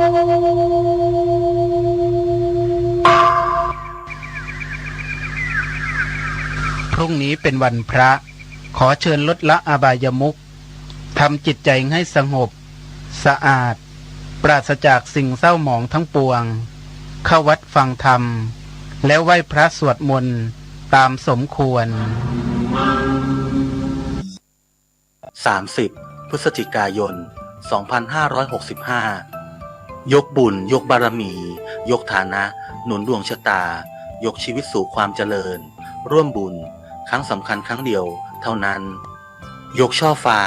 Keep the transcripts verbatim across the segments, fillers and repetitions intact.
พรุ่งนี้เป็นวันพระ ขอเชิญลดละอบายมุข ทำจิตใจให้สงบ สะอาด ปราศจากสิ่งเศร้าหมองทั้งปวง เข้าวัดฟังธรรม แล้วไหว้พระสวดมนต์ตามสมควร สามสิบ พฤศจิกายน สองพันห้าร้อยหกสิบห้า ยกบุญ ยกบารมี ยกฐานะ หนุนดวงชะตา ยกชีวิตสู่ความเจริญ ร่วมบุญ ครั้งสำคัญครั้งเดียวเท่านั้น ยกช่อฟ้า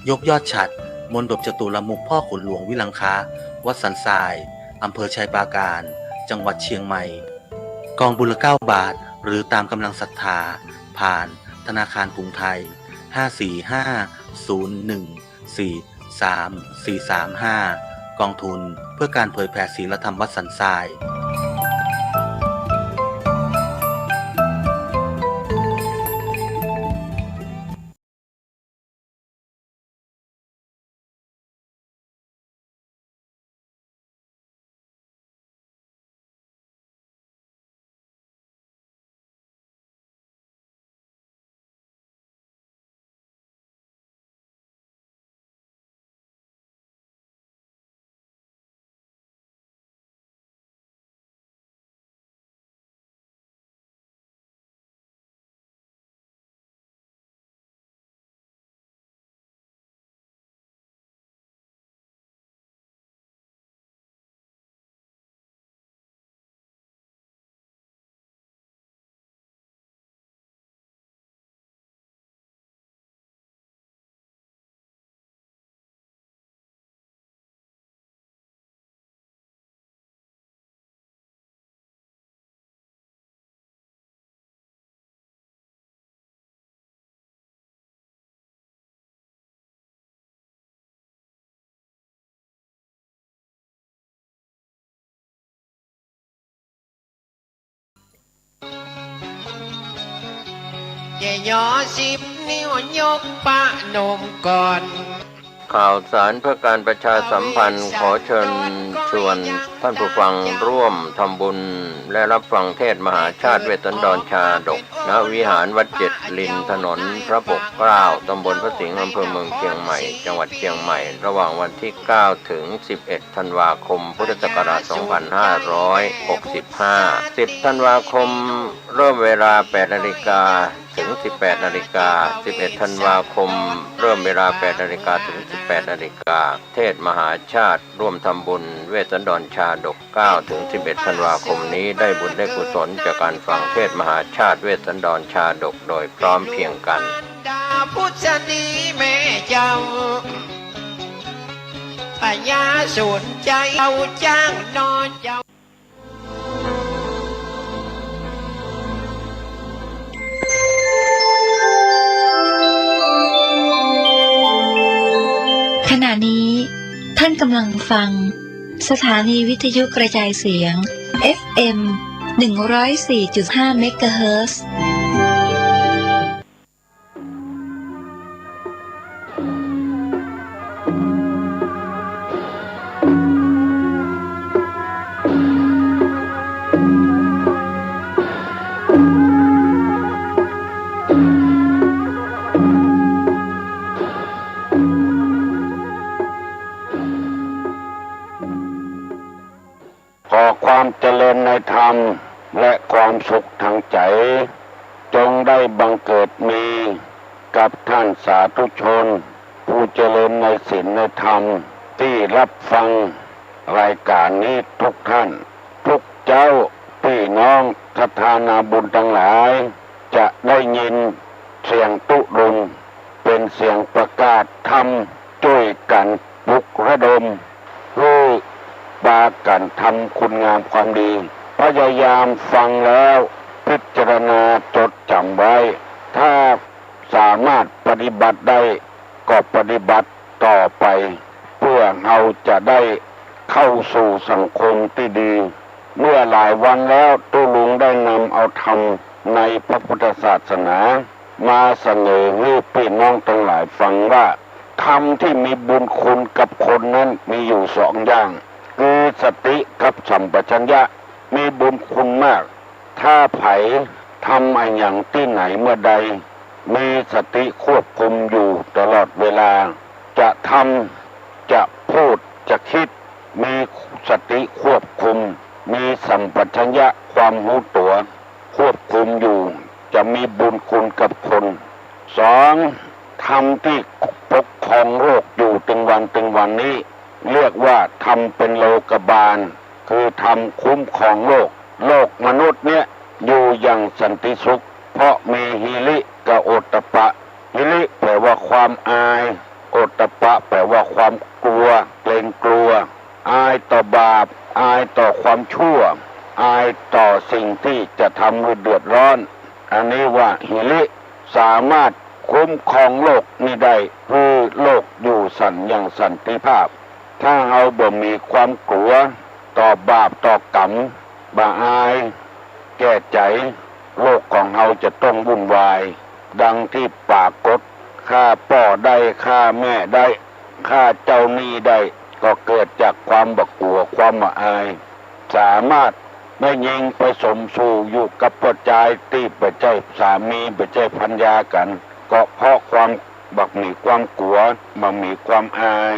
ยกยอดฉัตร มณฑปจตุรมุขพ่อขุนหลวงวิลังคะ วัดสันทราย อำเภอไชยปราการ จังหวัดเชียงใหม่ กองบุญละเก้าบาท หรือตามกำลังศรัทธา ผ่านธนาคารกรุงไทย ห้าสี่ห้า ศูนย์หนึ่ง สี่สาม สี่สามห้า กองทุนเพื่อการเผยแผ่ศีลธรรมวัดสันทราย จะยอสิบนิ้วยกประนมก่อน ข่าวสารเพื่อการประชาสัมพันธ์ ขอเชิญชวนท่านผู้ฟังร่วมทำบุญ และรับฟังเทศน์มหาชาติเวสสันดรชาดก ณ วิหารวัดเจ็ดลิน ถนนพระปกเกล้า ตำบลพระสิงห์ อำเภอเมืองเชียงใหม่ จังหวัดเชียงใหม่ ระหว่างวันที่เก้าถึงสิบเอ็ดธันวาคม พุทธศักราชสองพันห้าร้อยหกสิบห้า สิบธันวาคม เริ่มเวลาแปดนาฬิกาถึงสิบแปดนาฬิกา สิบเอ็ดธันวาคม เริ่มเวลาแปดนาฬิกาถึงสิบแปดนาฬิกา เทศน์มหาชาติร่วมทำบุญเวสสันดรชาดก เก้าถึงสิบเอ็ดธันวาคมนี้ ได้บุญได้กุศลจากการฟังเทศน์มหาชาติเวสสันดรชาดกโดยพร้อมเพรียงกัน ดาพุทธดีแม่เจ้า พญาสนใจเอาจ้างนอเจ้า ขณะนี้ท่านกำลังฟังสถานีวิทยุกระจายเสียง เอฟเอ็ม หนึ่งร้อยสี่จุดห้า เมกะเฮิรตซ์ ขอความเจริญในธรรมและความสุขทางใจ จงได้บังเกิดมีกับท่านสาธุชน ผู้เจริญในศีลในธรรม ตี้ฮับฟังรายก๋านนี้ทุกท่าน ทุกเจ้า ปี้น้องศรัทธานาบุญตังหลาย จะได้ยินเสียงตุ๊ลุง เป๋นเสียงประกาศธรรม จ้วยกั๋นปลุกระดม หื้อปากั๋นทำคุณงามความดี พยายามฟังแล้วพิจารณาจดจ๋ำไว้ ถ้าสามารถปฏิบัติได้ ก็ปฏิบัติต่อไป เพื่อเฮาจะได้เข้าสู่สังคมตี้ดี เมื่อหลายวันแล้วตุ๊ลุงได้นำเอาธรรมในพระพุทธศาสนา มาเสนอหื้อปี้น้องตังหลายฟังว่า ธรรมที่มีบุญคุณกับคนนั้นมีอยู่สองอย่าง คือ สติกับสัมปชัญญะ มีบุญคุณมาก ถ้าใผทำอะหยังตี้ไหนเมื่อใด มีสติควบคุมอยู่ตลอดเวลา จะทำ จะพูด จะกึ๊ด มีสติควบคุม มีสัมปชัญญะความฮู้ตั๋ว ควบคุมอยู่ จะมีบุญคุณกับคน สอง ธรรมตี้ปกครองโลกอยู่ตึงวันตึงวันนี้ เรียกว่าธรรมเป๋นโลกบาล คือธรรมคุ้มครองโลก โลกมนุษย์เนี้ยอยู่อย่างสันติสุข เพราะมีหิริกับโอตตัปปะ หิริแปลว่าความอาย โอตตัปปะแปลว่าความกลัว เกรงกลัว อายต่อบาป อายต่อความชั่ว อายต่อสิ่งตี้จะทำหื้อเดือดร้อน อันนี้ว่าหิริ สามารถคุ้มครองโลกนี้ได้ หื้อโลกอยู่สันอย่างสันติภาพ ถ้าเฮาบ่มีความกลัวต่อบาปต่อกรรม บ่อายแก่ใจ๋ โลกของเฮาจะต้องวุ่นวาย ดังตี้ปรากฏ ฆ่าป้อได้ ฆ่าแม่ได้ ฆ่าเจ้าหนี้ได้ ก็เกิดจากความบ่กลัว ความบ่อาย สามารถแม่ญิงไปสมสู่อยู่กับป้อจายตี้บ่ใจ้สามี บ่ใจ้ภรรยากั๋น ก็เพราะความบ่มีความกลัว บ่มีความอาย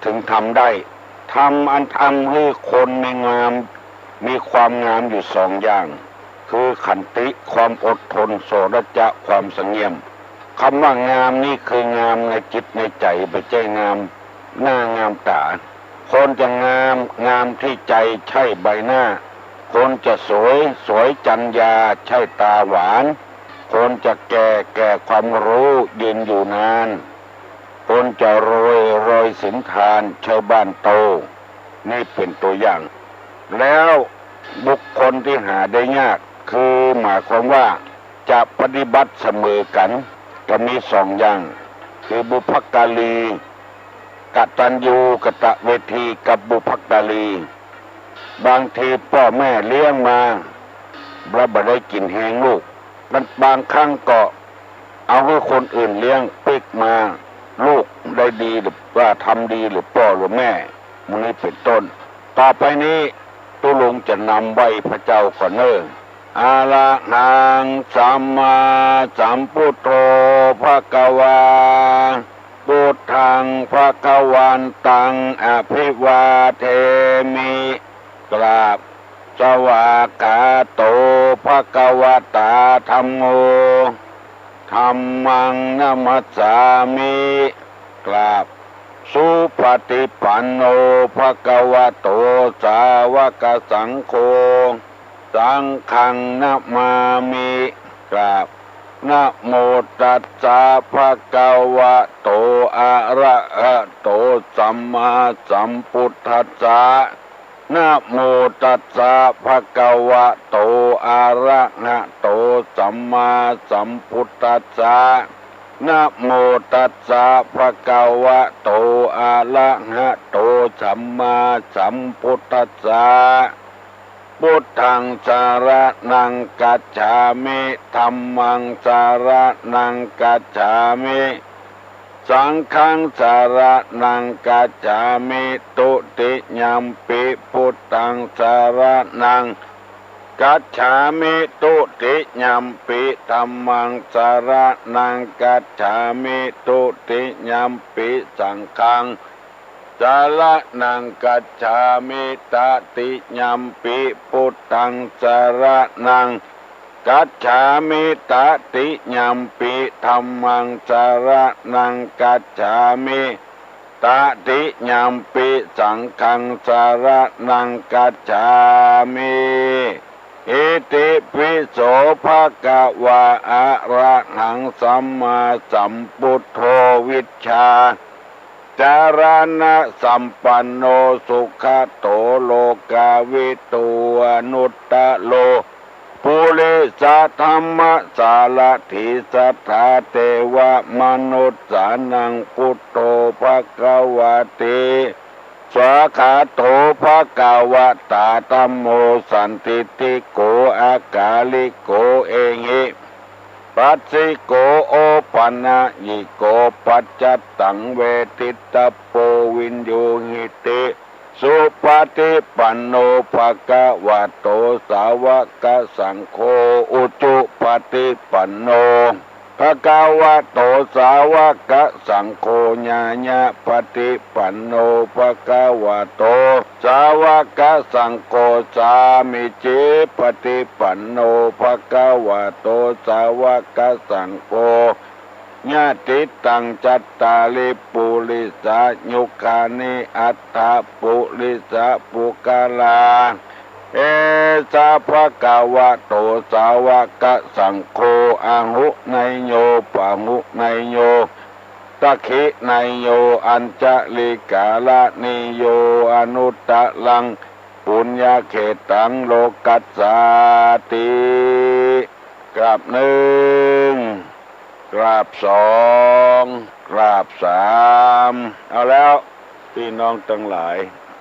ถึงทำได้ ธรรมอันทำหื้อคนมีงาม มีความงามอยู่สองอย่าง คือขันติ ความอดทน โสรจะ ความสงเงียม กำว่างามนี้คืองามในจิตในใจ๋ บ่ใจ้งามหน้างามต๋า คนจะงาม งามตี้ใจ๋ ใจ้ใบหน้า คนจะสวย สวยจัญญา ใจ้ต๋าหวาน คนจะแก่ แก่ความฮู้ ยืนอยู่นาน คนจะรวย รวยสินทาน ใจ้บ้านโต นี่เป๋นตั๋วอย่าง แล้วบุคคลตี้หาได้ยาก คือหมายความว่าจะปฏิบัติเสมอกั๋น ก็มีสองอย่าง คือบุพการี กตัญญูกตเวที กับบุพการี บางทีป้อแม่เลี้ยงมา แล้วบ่ได้กิ๋นแฮงลูก มันบางครั้งก็เอาหื้อคนอื่นเลี้ยงปิ๊กมา ลูกได้ดีหรือว่าทำดีหรือป้อหรือแม่ หมู่นี้เป๋นต้น ต่อไปนี้ตุ๊ลุงจะนำไหว้พระเจ้าก่อนเน่อ อะระหังสัมมาสัมพุทโธ ภะคะวา พุทธัง ภะคะวันตัง อะภิวาเทมิ กราบ สวากขาโต ภะคะวะตา ธัมโม ธัมมัง นะมัสสามิ กราบ สุปะฏิปันโน ภะคะวะโต สาวกสังโฆ สังฆัง นะมามิ กราบ นะโมตัสสะ ภะคะวะโต อะระหะโต สัมมาสัมพุทธัสสะ นะโมตัสสะ ภะคะวะโต อะระหะโต สัมมาสัมพุทธัสสะ นะโมตัสสะ ภะคะวะโต อะระหะโต สัมมาสัมพุทธัสสะ พุทธัง สะระณัง คัจฉามิ ธัมมัง สะระณัง คัจฉามิ สังฆัง สะระณัง คัจฉามิ ทุติยัมปิ พุทธัง สะระณัง คัจฉามิ ทุติยัมปิ ธัมมัง สะระณัง คัจฉามิ ทุติยัมปิ สังฆัง สะระณัง คัจฉามิ ตติยัมปิ พุทธัง สะระณัง คัจฉามิ ตติยัมปิ ธัมมัง สะระณัง คัจฉามิ ตติยัมปิ สังฆัง สะระณัง คัจฉามิ อิติปิโส ภะคะวา อะระหัง สัมมาสัมพุทโธ วิชชา จารณะสัมปันโน สุขะโต โลกาวิทู อนุตตะโร ปุริสะธัมมะสารถี สัทธา เตวะมนุสสานัง พุทโธ ภะคะวะติ สวากขาโต ภะคะวะตา ธัมโม สันทิฏฐิโก อะกาลิโก เอหิ ปัสสิโก โอปะนะยิโก ปัจจัตตัง เวทิตะโป วิญญูหิติ สุปฏิปันโน ภะคะวะโต สาวกสังโฆ อุจุปฏิปันโน ภะคะวะโต สาวกสังโฆ ญาณปฏิปันโน ภะคะวะโต สาวกสังโฆ สามีจิปฏิปันโน ภะคะวะโต สาวกสังโฆ ยะติตัง จัตตาริ ปุริสายุคานิ อัตถปุริสปุคคลา เอสะ ภะคะวะโต สาวกสังโฆ อาหุเนยโย ปาหุเนยโย สักขิเนยโย อัญชลิกาละนิโย อนุตตรัง ปุญญเขตตัง โลกัสสาติ กราบนึ่ง กราบสอง กราบสาม เอาแล้ว ปี้น้องตังหลาย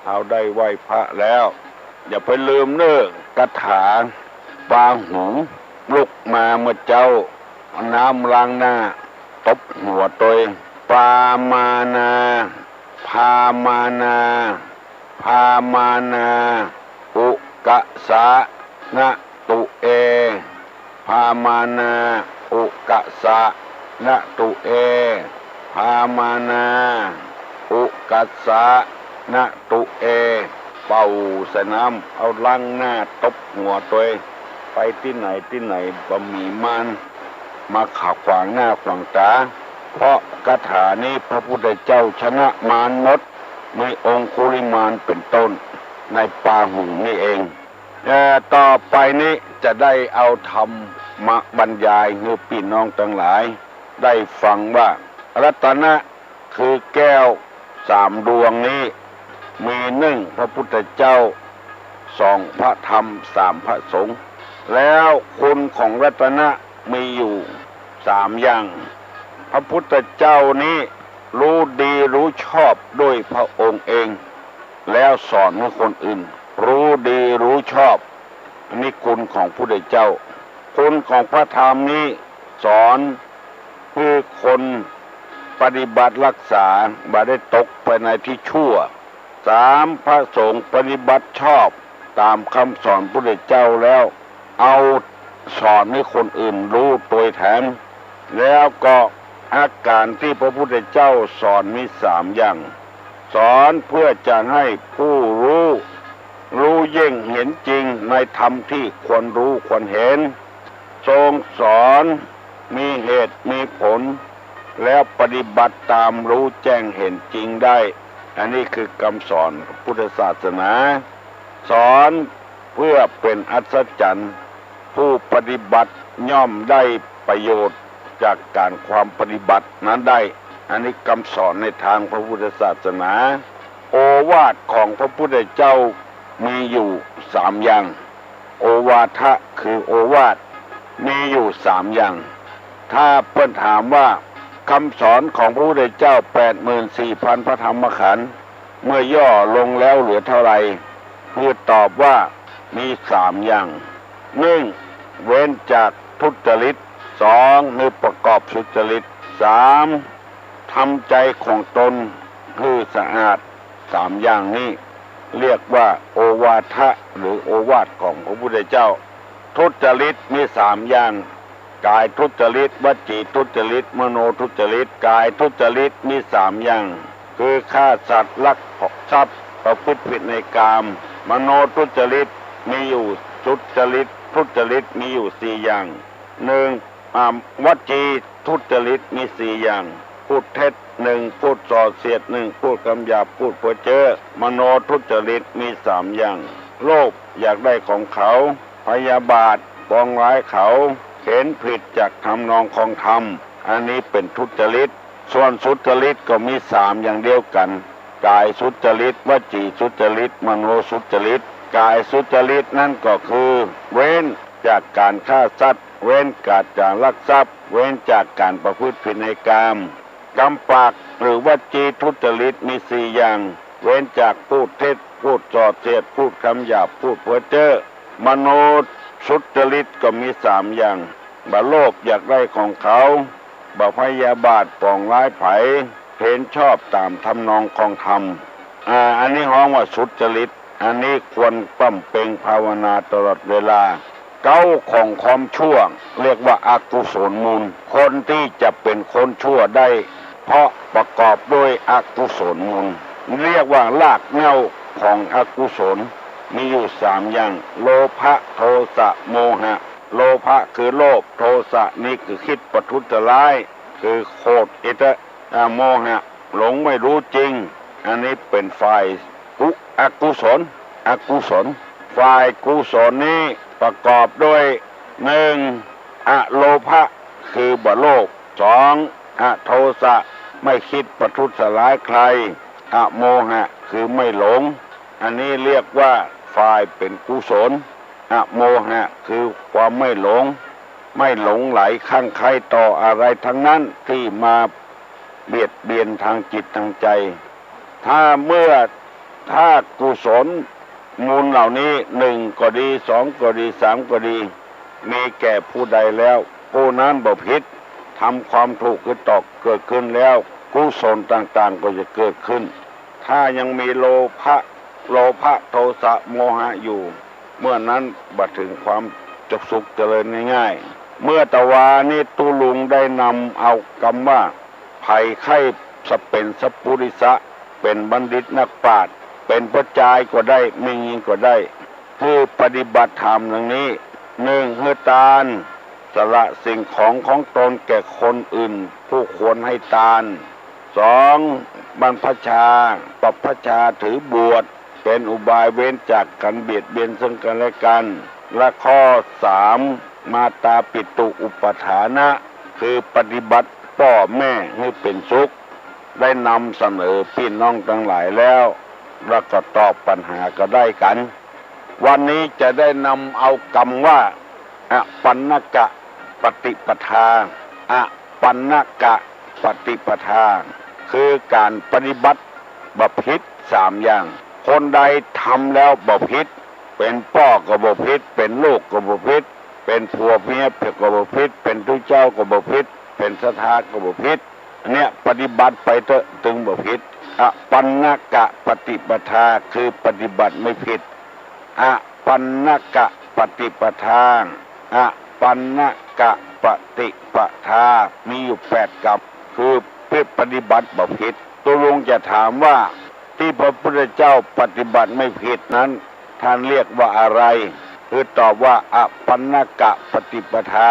เอาได้ไหว้พระแล้ว อย่าไปลืมเน่อ คาถา ปาหุง ลุกมาเมื่อเจ๊า เอาน้ำล้างหน้า ตบหัวตวย ปามานา พามานา พามานา อุกะสะ นะตุเอ พามานา อุกะสะ นะตุเอ พามานา อุกะสะ นะตุเอ เป่าใส่น้ำ เอาล้างหน้า ตบหัวตวย ไปตี้ไหนตี้ไหน บ่มีมารมาขัดขวางหน้าขวางต๋า เพราะคาถานี้พระพุทธเจ้าชนะมารหมด มีองคุลิมานเป็นต้น ในปาหุงนี่เอง เอ่อ ต่อไปนี้จะได้เอาธรรมมาบรรยายหื้อปี้น้องตังหลายได้ฟังว่า รัตนะคือแก้วสามดวงนี้ มีนึ่งพระพุทธเจ้า สองพระธรรม สามพระสงฆ์ แล้วคุณของรัตนะมีอยู่สามอย่าง พระพุทธเจ้านี้รู้ดีรู้ชอบด้วยพระองค์เอง แล้วสอนหื้อคนอื่นรู้ดีรู้ชอบ อันนี้คุณของพุทธเจ้า คุณของพระธรรมนี้สอนหื้อคนปฏิบัติรักษาบ่ได้ตกไปในที่ชั่ว สามพระสงฆ์ปฏิบัติชอบต๋ามคำสอนพุทธเจ้าแล้ว เอาสอนหื้อคนอื่นรู้ตวยแถม แล้วก็อาการตี้พระพุทธเจ้าสอนมีสามอย่าง สอนเพื่อจะหื้อผู้รู้ รู้ยิ่งเห็นจริงในธรรมที่ควรรู้ควรเห็น ทรงสอนมีเหตุมีผล แล้วปฏิบัติต๋ามรู้แจ้งเห็นจริงได้ อันนี้คือกำสอนพุทธศาสนา สอนเพื่อเป๋นอัศจรรย์ ผู้ปฏิบัติย่อมได้ประโยชน์จากการความปฏิบัตินั้นได้ อันนี้กำสอนในทางพระพุทธศาสนา โอวาทของพระพุทธเจ้ามีอยู่สามอย่าง โอวาทะคือโอวาท มีอยู่สามอย่าง ถ้าเปิ้นถามว่าคำสอนของพระพุทธเจ้าแปดหมื่นสี่พันพระธรรมขันธ์ เมื่อย่อลงแล้วเหลือเท่าไหร่ คือตอบว่ามีสามอย่าง นึ่ง เว้นจากทุจริต สอง หื้อประกอบสุจริต สาม ทำใจของตนหื้อสะอาด สามอย่างนี้เรียกว่าโอวาทะหรือโอวาทของพระพุทธเจ้า ทุจริตมีสามอย่าง กายทุจริต วจีทุจริต มโนทุจริต กายทุจริตมีสามอย่าง คือฆ่าสัตว์ ลักทรัพย์ ประพฤติผิดในกาม มโนทุจริตมีอยู่ สุจริต ทุจริตมีอยู่สี่อย่าง นึ่ง อ่า วจีทุจริตมีสี่อย่าง พูดเท็จนึ่ง พูดส่อเสียดนึ่ง พูดกำหยาบ พูดเพ้อเจ้อ มโนทุจริตมีสามอย่าง โลภอยากได้ของเขา พยาบาท ปองร้ายเขา เห็นผิดจากทำนองคลองธรรม อันนี้เป๋นทุจริต ส่วนสุจริตก็มีสามอย่างเดียวกั๋น กายสุจริต วจีสุจริต มโนสุจริต กายสุจริตนั้นก็คือ เว้นจากการฆ่าสัตว์ เว้นจากการลักทรัพย์ เว้นจากการประพฤติผิดในกาม กำปากหรือวจีทุจริตมีสี่อย่าง เว้นจากพูดเท็จ พูดส่อเสียด พูดคำหยาบ พูดเพ้อเจ้อ มโนสุจริตก็มีสามอย่าง บ่โลภอยากได้ของเขา บ่พยาบาทปองร้ายใผ เห็นชอบต๋ามทำนองคลองธรรม อ่า อันนี้ฮ้องว่าสุจริต อันนี้ควรบำเพ็ญภาวนาตลอดเวลา เก๊าของความชั่วเรียกว่าอกุศลมูล คนตี้จะเป๋นคนชั่วได้ เพราะประกอบด้วยอกุศลมูล เรียกว่ารากเหง้าของอกุศล มีอยู่สามอย่าง โลภะ โทสะ โมหะ โลภะคือโลภ โทสะนี่คือคิดประทุษร้าย คือโขดอิเตอะ อ่า โมหะ หลงไม่รู้จริง อันนี้เป๋นฝ่ายกุ อกุศล อกุศล ฝ่ายกุศลนี้ประกอบด้วย หนึ่ง อโลภะ คือบ่โลภ สอง อโทสะ ไม่คิดประทุษร้ายใคร อโมหะ คือไม่หลง อันนี้เรียกว่าฝ่ายเป๋นกุศล อโมหะ คือความไม่หลง ไม่หลงใหลคลั่งไคล้ต่ออะไรทั้งนั้นที่มาเบียดเบียนทางจิตทางใจ ถ้าเมื่อ ถ้ากุศลมูลเหล่านี้หนึ่งก็ดี สองก็ดี สามก็ดี มีแก่ผู้ใดแล้ว ผู้นั้นบ่ผิด ทำความถูกคือตอบเกิดขึ้นแล้ว กุศลต่างๆ ก็จะเกิดขึ้น ถ้ายังมีโลภะ โลภะ โทสะ โมหะอยู่ เมื่อนั้นบ่ถึงความสุขเจริญง่ายๆ เมื่อตะวานี้ตุ๊ลุงได้นำเอากำว่า ใผใค่สะเป๋นสัปปุริสะ เป๋นบัณฑิตนักปราชญ์ เป๋นป้อจายก็ได้ แม่ญิงก็ได้ หื้อปฏิบัติธรรมดังนี้ หนึ่ง หื้อตาน สละสิ่งของของตนแก่คนอื่นผู้ควรให้ตาน สอง บรรพชา ปรับพชา ถือบวช เป๋นอุบายเว้นจากกั๋นเบียดเบียนซึ่งกั๋นและกั๋น และข้อสาม มาตาปิตุอุปัฏฐานะ คือปฏิบัติป้อแม่หื้อเป๋นสุข ได้นำเสนอปี้น้องตังหลายแล้ว แล้วก็ตอบปัญหาก็ได้กั๋น วันนี้จะได้นำเอากำว่า อปัณณกะปฏิปทา อปัณณกะปฏิปทา คือก๋านปฏิบัติบ่ผิดสามอย่าง คนใดทำแล้วบ่ผิด เป๋นป้อก็บ่ผิด เป๋นลูกก็บ่ผิด เป๋นผัวเมียก็บ่ผิด เป๋นตุ๊เจ้าก็บ่ผิด เป๋นศรัทธาก็บ่ผิด อันเนี้ยปฏิบัติไปเต๊อะ ตึงบ่ผิด อปัณณกะปฏิปทา คือปฏิบัติไม่ผิด อปัณณกะปฏิปทา อปัณณกะปฏิปทา มีอยู่แปดกำ คือปฏิบัติบ่ผิด ตุ๊ลุงจะถามว่า ตี้พระพุทธเจ้าปฏิบัติไม่ผิดนั้น ท่านเรียกว่าอะไร คือตอบว่า อปัณณกะปฏิปทา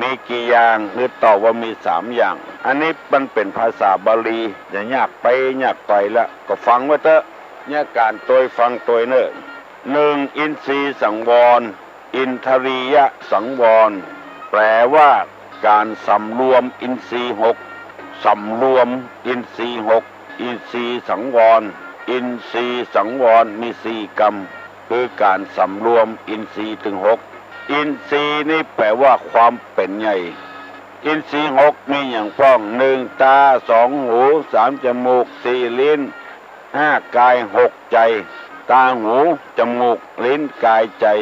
มีกี่อย่าง คือตอบว่ามีสามอย่าง อันนี้มันเป๋นภาษาบาลี จะยากไปยากไปละ ก็ฟังไว้เต๊อะ เยียะก๋านตวยฟังตวยเน่อ หนึ่ง อินทรีย์สังวร อินทรียสังวร แปลว่าก๋านสำรวมอินทรีย์หก สำรวมอินทรีย์หก อินทรีย์สังวร อินทรีย์สังวรมีสี่กำ คือก๋านสำรวมอินทรีย์ตึงหก อินทรีย์นี่แปลว่าความเป๋นใหญ่ อินทรีย์หกมีหยังพ่อง หนึ่ง ตา สอง หู สาม จมูก สี่ ลิ้น ห้า กาย หก ใจ๋ ตา หู จมูก ลิ้น กาย ใจ๋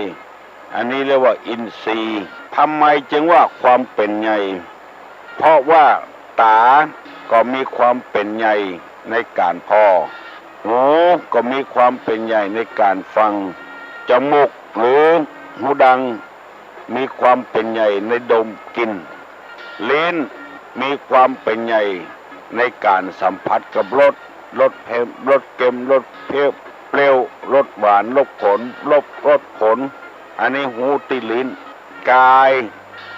อันนี้เรียกว่าอินทรีย์ ทำไมจึงว่าความเป๋นใหญ่ เพราะว่าต๋าก็มีความเป๋นใหญ่ในก๋านผ่อ หูก็มีความเป๋นใหญ่ในก๋านฟัง จมูกหรือฮูดัง มีความเป๋นใหญ่ในดมกลิ่น ลิ้นมีความเป๋นใหญ่ในก๋านสัมผัสกับรส รสเผ็ม รสเค็ม รสเปรี้ยว รสหวาน รสขม รส รสขม อันนี้ฮู้ตี้ลิ้น กาย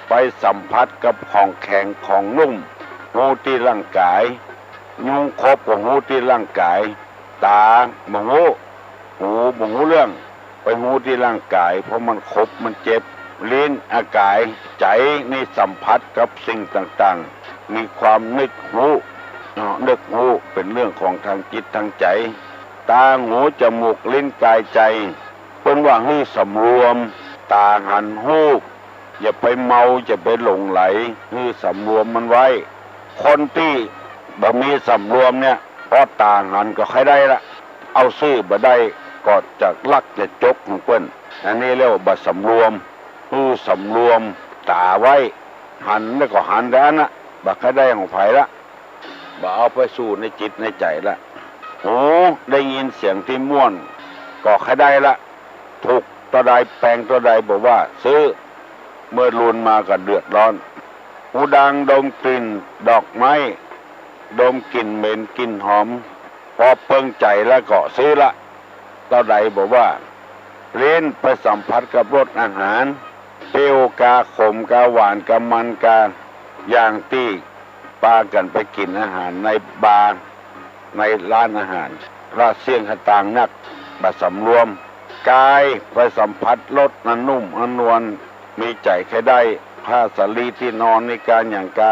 ไปสัมผัสกับของแข็งของนุ่ม ฮู้ตี้ร่างก๋าย ยุงขบก็ฮู้ตี้ร่างก๋าย ต๋าบ่ฮู้ หูบ่ฮู้เรื่อง ไปฮู้ตี้ร่างก๋าย เพราะมันขบมันเจ็บ ลิ้น อากาย ใจ๋นี่สัมผัสกับสิ่งต่างๆ มีความนึกฮู้ เนาะ นึกฮู้เป๋นเรื่องของตางจิตตางใจ๋ ต๋า หู จมูก ลิ้น กาย ใจ๋ เปิ้นว่าหื้อสำรวม ต๋าหันฮูป อย่าไปเมา อย่าไปหลงใหล หื้อสำรวมมันไว้ คนตี้บ่มีสำรวมเนี่ย พอต๋าหันก็ใค่ได้ละ เอาซื่อบ่ได้ ก็จะลักจะจกของเปิ้น อันนี้เรียกว่าบ่สำรวม หื้อสำรวมต๋าไว้ หันแล้วก็หันแต่อั้นนะ บ่ใค่ได้ของใผละ บ่เอาไปสู่ในจิตในใจ๋ละ หูได้ยินเสียงตี้ม่วน ก็ใค่ได้ละ ถูกเต้าใดแปงเต้าใดบ่ว่า ซื้อ เมื่อลูนมาก็เดือดร้อน หูดังดมกลิ่นดอกไม้ ดมกลิ่นเหม็นกลิ่นหอม ปอเปิงใจ๋แล้วก็ซื้อละ เต้าใดบ่ว่า ลิ้นไปสัมผัสกับรสอาหาร เปรี้ยวกา ขมกา หวานกา มันกา อย่างตี้ปากั๋นไปกิ๋นอาหารในบาร์ ในร้านอาหาร ละเสี้ยงขะตางนัก บ่สำรวม กายไปสัมผัสรสอันนุ่มอันนวล มีใจ๋ใค่ได้ ผ้าสาลีตี้นอน นิกาหยังกา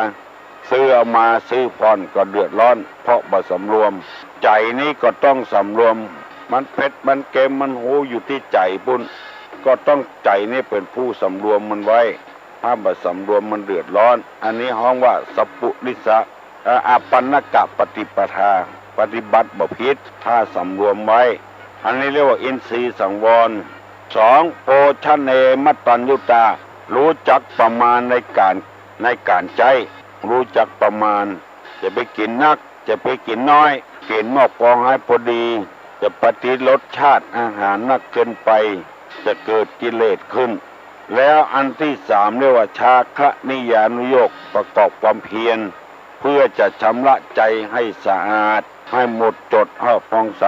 ซื้อเอามา ซื้อผ่อนก็เดือดร้อน เพราะบ่สำรวม ใจ๋นี้ก็ต้องสำรวม มันเผ็ด มันเค็ม มันโหอยู่ตี้ใจ๋ปู้น ก็ต้องใจ๋นี้เป๋นผู้สำรวมมันไว้ ถ้าบ่สำรวมมันเดือดร้อน อันนี้ฮ้องว่าสัปปุริสะ เอ่อ อาปัณณกปฏิปทา ปฏิบัติบ่ผิด ถ้าสำรวมไว้ อันนี้เรียกว่าอินทรีย์สังวร สอง โภชเนมัตตัญญูตา ฮู้จักประมาณในก๋าน ในก๋านใจ๊ ฮู้จักประมาณ จะไปกิ๋นนัก จะไปกิ๋นน้อย กิ๋นหม้อปองหื้อปอดี จะไปติดรสชาติอาหารนักเกินไป จะเกิดกิเลสขึ้น แล้วอันตี้สามเรียกว่า ฌาคณิยานุโยค ประกอบความเพียร เพื่อจะชำระใจ๋หื้อสะอาด หื้อหมดจด หื้อผ่องใส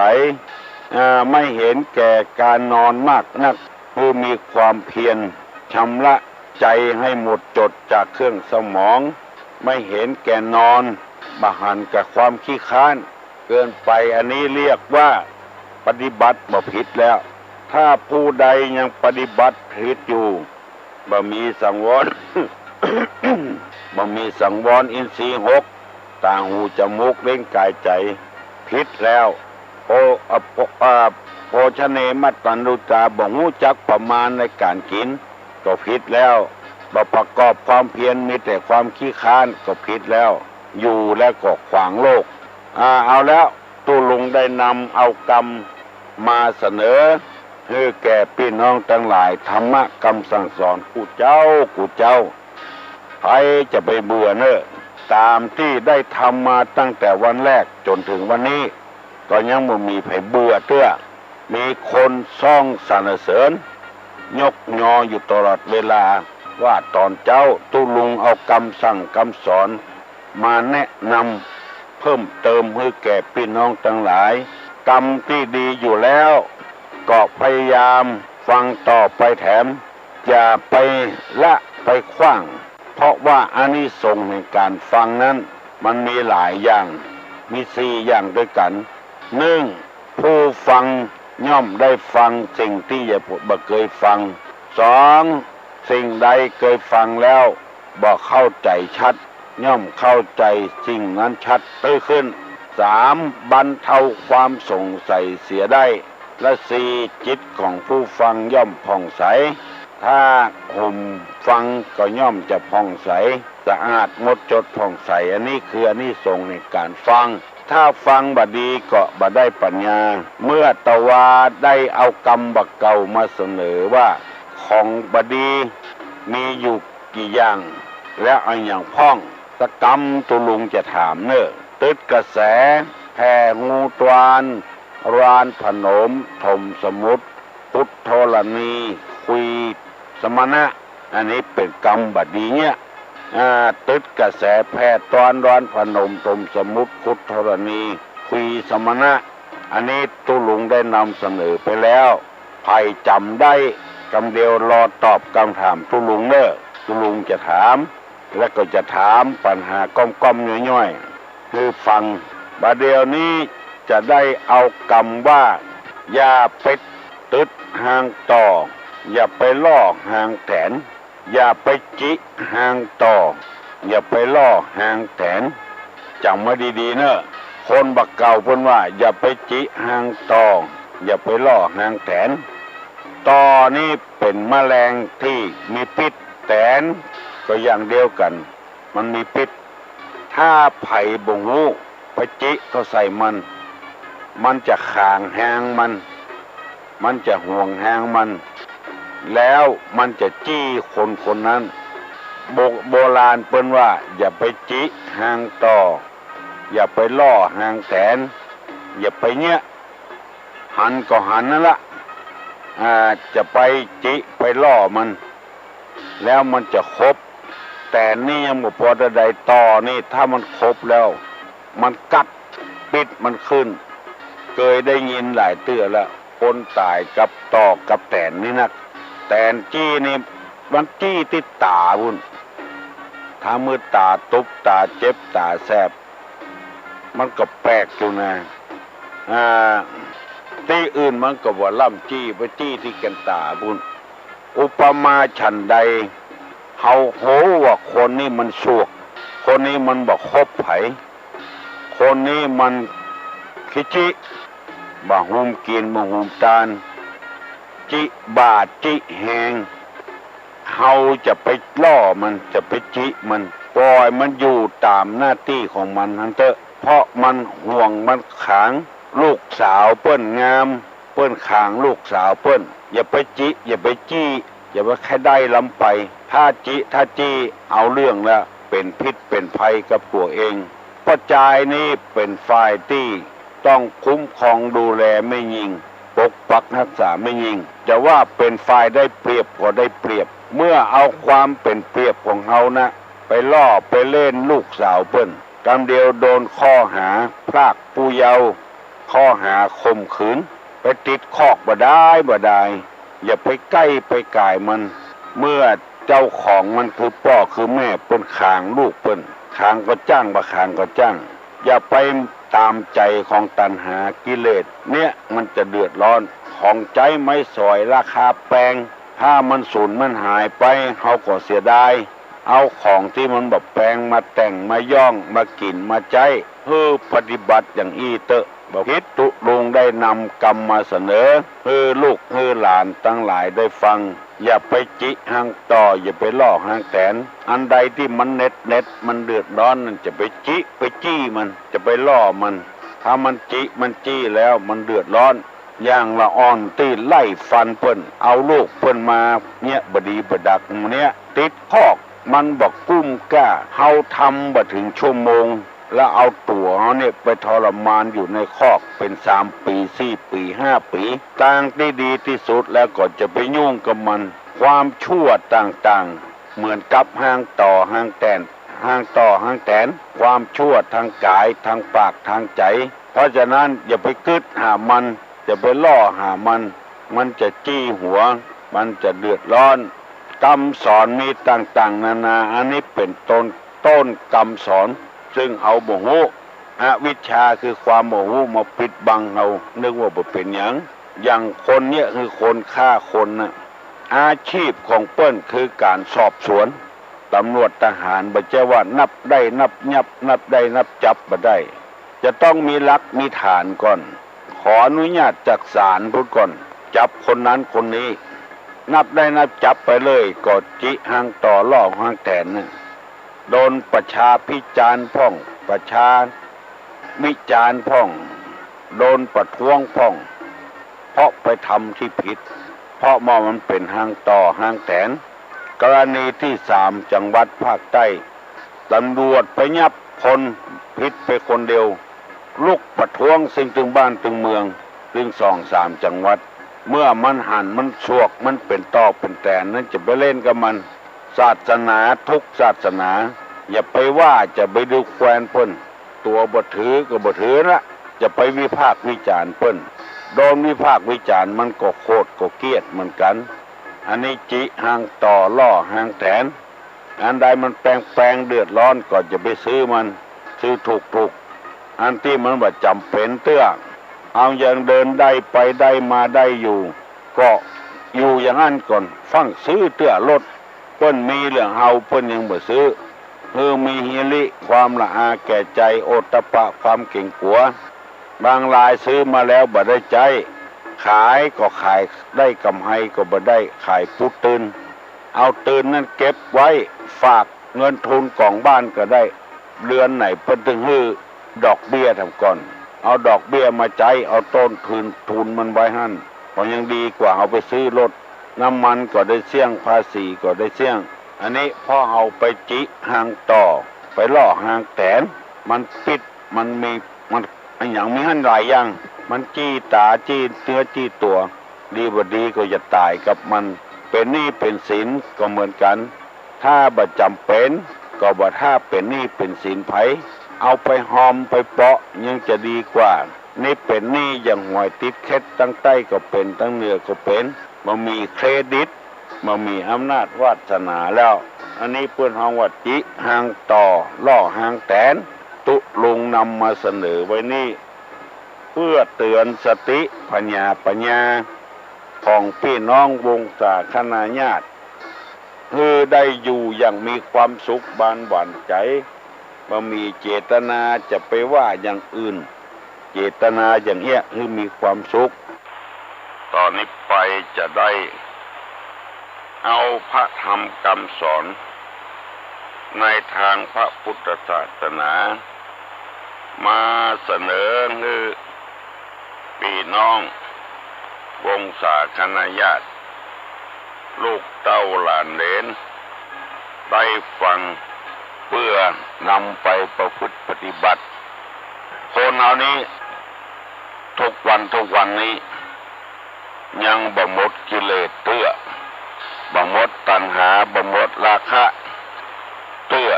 อ่า ไม่เห็นแก่การนอนมากนัก คือมีความเพียรชำระใจ๋หื้อหมดจดจากเครื่องเศร้าหมอง ไม่เห็นแก่นอน บ่หันกับความขี้คร้านเกินไป อันนี้เรียกว่าปฏิบัติบ่ผิดแล้ว ถ้าผู้ใดยังปฏิบัติผิดอยู่ บ่มีสังวร บ่มีสังวรอินทรีย์หก ตา หู จมูก ลิ้น กาย ใจ๋ ผิดแล้ว โภ อ่า โภ อ่า โภชเนมัตตัญญูตา บ่ฮู้จักประมาณในก๋านกิ๋น ก็ผิดแล้ว บ่ประกอบความเพียร มีแต่ความขี้คร้าน ก็ผิดแล้ว อยู่แล้วก็ขวางโลก อ่า เอาแล้ว ตุ๊ลุงได้นำเอากำมาเสนอ หื้อแก่ปี้น้องตังหลาย ธรรมะกำสั่งสอนกู้เจ้า กู้เจ้า ใผจะไปเบื่อเน่อ ต๋ามตี้ได้ทำมาตั้งแต่วันแรกจ๋นเถิงวันนี้ ก็ยังบ่มีใผเบื่อเตื้อ มีคนซ้องสรรเสริญ ยกยออยู่ตลอดเวลา ว่าต๋อนเจ๊าตุ๊ลุงเอากำสั่งกำสอน มาแนะนำเพิ่มเติมหื้อแก่ปี้น้องตังหลาย กำตี้ดีอยู่แล้ว ก็พยายามฟังต่อไปแถม อย่าไปละไปขว้าง เพราะว่าอานิสงส์แห่งก๋านฟังนั้น มันมีหลายอย่าง มีสี่อย่างด้วยกั๋น นึ่ง ผู้ฟังย่อมได้ฟังสิ่งตี้ยังบ่เกยฟัง สอง สิ่งใดเกยฟังแล้วบ่เข้าใจ๋ชัด ย่อมเข้าใจ๋สิ่งนั้นชัดตื้อขึ้น สาม บรรเทาความสงสัยเสียได้ และสี่ จิตของผู้ฟังย่อมผ่องใส ถ้าห่มฟังก็ย่อมจะผ่องใส สะอาดหมดจดผ่องใส อันนี้คืออานิสงส์แห่งก๋านฟัง ถ้าฟังบ่ดีก็บ่ได้ปัญญา เมื่อตะวาได้เอากำบ่าเก่ามาเสนอว่า ของบ่ดีมีอยู่กี่อย่าง แล้วเอาหยังพ่อง สักกำตุ๊ลุงจะถามเน่อ ตึดกระแส แผ่ฮูตวาน รานผนม ถมสมุทร ขุดธรณี คุยสมณะ อันนี้เป๋นกำบ่ดีเนี่ย อ่า ตึดกระแส แผ่ตวาน รานผนม ถมสมุทร ขุดธรณี คุยสมณะ อันนี้ตุ๊ลุงได้นำเสนอไปแล้ว ใผจ๋ำได้กำเดียว รอตอบกำถามตุ๊ลุงเน่อ ตุ๊ลุงจะถาม และก็จะถามปัญหาก้อมๆ ย่อยๆ หื้อฟัง บ่าเดี่ยวนี้จะได้เอากำว่า อย่าไปตึดฮางต่อ อย่าไปล่อฮางแตน อย่าไปจิฮางต่อ อย่าไปล่อฮางแตน จ๋ำไว้ดีๆ เน่อ คนบ่าเก่าเปิ้นว่า อย่าไปจิฮางต่อ อย่าไปล่อฮางแตน ต่อนี้เป๋นแมลงตี้มีพิษ แตนก็อย่างเดียวกั๋น มันมีพิษ ถ้าใผบ่ฮู้ไปจิเข้าใส่มัน มันจะขางฮางมัน มันจะหวงฮางมัน แล้วมันจะจี้คนคนนั้น โบ โบราณเปิ้นว่า อย่าไปจิฮางต่อ อย่าไปล่อฮางแตน อย่าไปเยียะ หันก็หันนั่นละ อ่า จะไปจิไปล่อมัน แล้วมันจะขบ แต๋นนี่ยังบ่ปอเต้าใด ต่อนี่ถ้ามันขบแล้ว มันกัดปิ๊ดมันขึ้น เกยได้ยินหลายเตื้อแล้ว คนต๋ายกับต่อกับแต๋นนี่นัก แต๋นจี้นี่มันจี้ติดต๋าพุ้น ถ้ามือต๋าตุ๊บ ต๋าเจ็บ ต๋าแสบ มันก็แปลกอยู่นะ อ่า ตี้อื่นมันก็บ่ล้ำจี้ ไปจี้ตี้แก่นต๋าพุ้น อุปมาฉันใด เฮาฮู้ว่าคนนี้มันสวก คนนี้มันบ่คบใผ คนนี้มันขี้จิ บ่ฮู้กิ๋น บ่ฮู้ตาน จิบ่าจิแฮง เฮาจะไปล่อมัน จะไปจิมัน ปล่อยมันอยู่ต๋ามหน้าตี้ของมันหั้นเต๊อะ เพราะมันห่วงมันขางลูกสาวเปิ้นงาม เปิ้นขางลูกสาวเปิ้น อย่าไปจิ อย่าไปจี้ อย่าไปใค่ได้ลำไป ถ้าจิ ถ้าจี้ เอาเรื่องแล้ว เป๋นพิษเป๋นภัยกับตั๋วเอง ป้อจายนี่เป๋นฝ่ายตี้ต้องคุ้มครองดูแลแม่ญิง ปกปักฮักษาแม่ญิง จะว่าเป๋นฝ่ายได้เปรียบก็ได้เปรียบ เมื่อเอาความเป๋นเปรียบของเฮานะ ไปล่อไปเล่นลูกสาวเปิ้น กำเดียวโดนข้อหาพรากผู้เยาว์ ข้อหาข่มขืน ไปติดคอกบ่ดายบ่ดาย อย่าไปใก้ไปก๋ายมัน เมื่อเจ้าของมันคือป้อคือแม่เปิ้นขางลูกเปิ้น ขางก็จ้าง บ่ขางก็จ้าง อย่าไปต๋ามใจ๋ของตัณหากิเลส เนี่ยมันจะเดือดร้อน ของใจ๊ไม้สอยราคาแปง ถ้ามันสูญมันหายไป เฮาก็เสียดาย เอาของตี้มันบ่แปงมาแต่งมาย้องมากิ๋นมาใจ๊ หื้อปฏิบัติอย่างอี้เต๊อะ บ่ผิด ตุ๊ลุงได้นำกำมาเสนอ หื้อลูกหื้อหลานตังหลายได้ฟัง อย่าไปจิฮางต่อ อย่าไปล่อฮางแต๋น อันใดตี้มันเน็ดเน็ด มันเดือดร้อนนั่น จะไปจิไปจี้มัน จะไปล่อมัน ถ้ามันจิมันจี้แล้วมันเดือดร้อน อย่างละอ่อนตี้ไล่ฟันเปิ้น เอาลูกเปิ้นมาเนี่ย บ่ดีบ่ดักหมู่เนี่ย ติดคอก มันบ่กุ้มก้า เฮาทำบ่เถิงชั่วโมง แล้วเอาตั๋วเฮาเนี่ยไปทรมานอยู่ในคอกเป๋นสามปี๋ สี่ปี๋ ห้าปี๋ ตางตี้ดีตี้สุดแล้วก็จะไปยุ่งกับมัน ความชั่วต่างๆ เหมือนกับฮางต่อฮางแต๋น ฮางต่อฮางแต๋น ความชั่วตางก๋าย ตางปาก ตางใจ๋ เพราะฉะนั้นอย่าไปกึ๊ดหามัน อย่าไปล่อหามัน มันจะจี้หัว มันจะเดือดร้อน กำสอนมีต่างๆ นานา อันนี้เป๋นต้น ต้นกำสอน ซึ่งเฮาบ่ฮู้ อวิชชาคือความบ่ฮู้มาปิดบังเฮา นึกว่าบ่เป๋นหยัง อย่างคนเนี่ยคือคนฆ่าคนน่ะ อาชีพของเปิ้นคือก๋านสอบสวน ตำรวจทหาร บ่ใจ้ว่านับได้นับยับ นับได้นับจับบ่ได้ จะต้องมีหลักมีฐานก่อน ขออนุญาตจากศาลพุ้นก่อน จับคนนั้นคนนี้ นับได้นับจับไปเลย ก็จิฮางต่อล่อฮางแต๋นน่ะ โดนประชาพิจารณ์พ่อง ประชาวิจารณ์พ่อง โดนประท้วงพ่อง เพราะไปทำตี้ผิด เพราะว่ามันเป๋นฮางต่อฮางแต๋น กรณีตี้สาม จังหวัดภาคใต้ ตำรวจไปยับคนผิดไปคนเดียว ลุกประท้วงซึ่งตึงบ้านตึงเมือง ตึงสองสามจังหวัด เมื่อมันหันมันสวก มันเป๋นต่อเป๋นแต๋นนั้น จะไปเล่นกับมัน ศาสนาทุกศาสนา อย่าไปว่า จะไปดูแควนเปิ้น ตั๋วบ่ถือก็บ่ถือละ จะไปวิพากษ์วิจารณ์เปิ้น โดนวิพากษ์วิจารณ์มันก็โขดก็เกลียดเหมือนกั๋น อันนี้จิฮางต่อล่อฮางแต๋น อันใดมันแปงๆ เดือดร้อนก็อย่าไปซื้อมัน ซื้อถูกๆ อันตี้มันบ่จ๋ำเป๋นเตื้อ เฮายังเดินได้ไปได้มาได้อยู่ ก็อยู่อย่างนั้นก่อน ฟั่งซื้อเตื้อรถ เปิ้นมีเหลืองเฮาเปิ้นยังบ่ซื้อ หื้อมีหิริความละอาแก่ใจ๋ โอตตัปปะความเก๋งกั๋ว บางรายซื้อมาแล้วบ่ได้ใจ๊ ขายก็ขายได้ก๋ำไรก็บ่ได้ ขายปุ๊บตื่น เอาตื่นนั้นเก็บไว้ ฝากเงินทุนก๋องบ้านก็ได้ เดือนไหนเปิ้นตึงหื้อดอกเบี้ยแถมก่อน เอาดอกเบี้ยมาใจ๊ เอาต้นคืนทุนมันไว้หั้น ก็ยังดีกว่าเฮาไปซื้อรถ น้ำมันก็ได้เสี้ยง ภาษีก็ได้เสี้ยง อันนี้เพราะเฮาไปจิฮางต่อ ไปล่อฮางแต๋น มันปิ๊ด มันมี มัน อะหยังมีหั้นหลายอย่าง มันจี้ต๋า จี้เนื้อ จี้ตั๋ว ดีบ่ดีก็จะต๋ายกับมัน เป๋นหนี้เป๋นสินก็เหมือนกั๋น ถ้าบ่จำเป๋น ก็บ่ถ้าเป๋นหนี้เป๋นสินใผ เอาไปฮอมไปเปาะยังจะดีกว่า นี่เป๋นหนี้อย่างหวยติดเข็ด ตังใต้ก็เป๋น ตังเหนือก็เป๋น บ่มีเครดิต บ่มีอำนาจวาสนาแล้ว อันนี้เปิ้นฮ้องว่าจิฮางต่อ ล่อฮางแตน ตุ๊ลุงนำมาเสนอไว้นี้ เปื้อเตื๋อนสติผญาปั๋ญญาของปี้น้องวงศาคณาญาติ หื้อได้อยู่อย่างมีความสุขบานหวานใจ๋ บ่มีเจตนาจะไปว่าอย่างอื่น เจตนาอย่างเอี้ยหื้อมีความสุข ต่อนี้ไปจะได้เอาพระธรรมกำสอนในตางพระปุทธศาสนา มาเสนอหื้อปี้น้องวงศาคณาญาติ ลูกเต้าหลานเหลน ได้ฟัง เปื้อนำไปประพฤติปฏิบัติ คนเฮานี้ ทุกวันทุกวันนี้ ยังบ่หมดกิเลสเตื้อ บ่หมดตัณหา บ่หมดราคะเตื้อ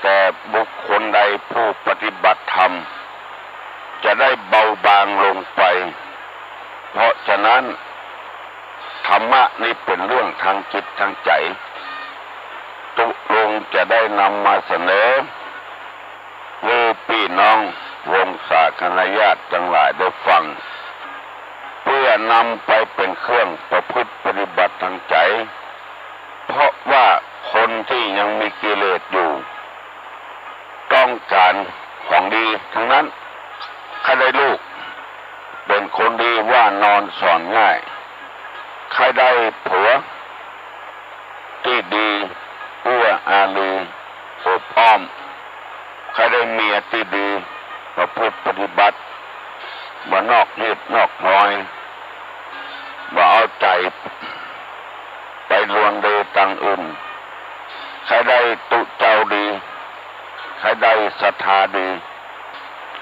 แต่บุคคลใดผู้ปฏิบัติธรรม จะได้เบาบางลงไป เพราะฉะนั้น ธรรมะนี้เป๋นเรื่องตางจิตตางใจ๋ ตุ๊ลุงจะได้นำมาเสนอ หื้อปี้น้องวงศาคณาญาติตังหลายได้ฟัง เปื้อนำไปเป๋นเครื่องประพฤติปฏิบัติตางใจ๋ เพราะว่าคนตี้ยังมีกิเลสอยู่ ต้องก๋านของดีตังนั้น ใค่ได้ลูกเป๋นคนดี ว่านอนสอนง่าย ใค่ได้ผัวตี้ดี เอื้ออารี อบอ้อม ใค่ได้เมียตี้ดี ประพฤติปฏิบัติ บ่นอกรีดนอกฮอย บ่เอาใจ๋ไปลวนเลตางอื่น ใค่ได้ตุ๊เจ้าดี ใค่ได้ศรัทธาดี